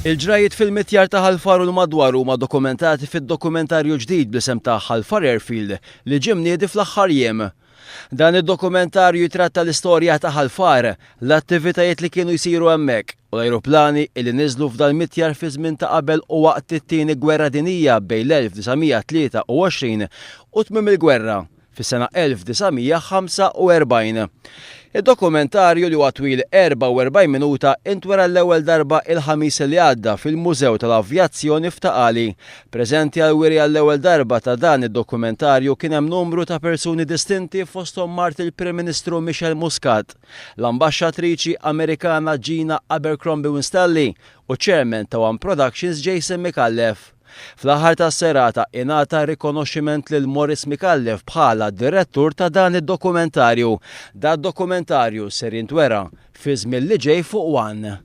Il-ġrajiet fil-mitjar ta' Ħal Far u l-madwar huma dokumentati fid-dokumentarju ġdid bl-isem ta' Ħal Far Airfield li ġie mniedi fl-aħħar jiem. Dan id-dokumentarju jitratta l-istorja ta' Ħal Far, l-attivitajiet li kienu jsiru hemmhekk, u l-ajruplani li niżlu f'dal-mitjar fi żmien ta' qabel u waqt it-Tieni Gwerra Dinjija bejn l-1923 u tmiem il-gwerra fis-sena 1945. Id-dokumentarju li huwa twil 44 minuta intwera l-ewwel darba il-Ħamis li għadda fil-Mużew tal-Avjazzjoni f'Ta' Qali. Preżenti għall-wiri għall-ewwel darba ta' dan id-dokumentarju kien hemm numru ta' persuni distinti fosthom mart il-Prim Ministru Michelle Muscat, l-Ambaxxatriċi Amerikana Gina Abercrombie Winstanley u Chairman ta' One Productions Jason Micallef. Fl-aħħar tas-serata ingħata rikonoxximent lil Maurice Micallef bħala direttur ta' dan id-dokumentarju. Dad-dokumentarju ser jintwera fi żmien li ġej fuq One.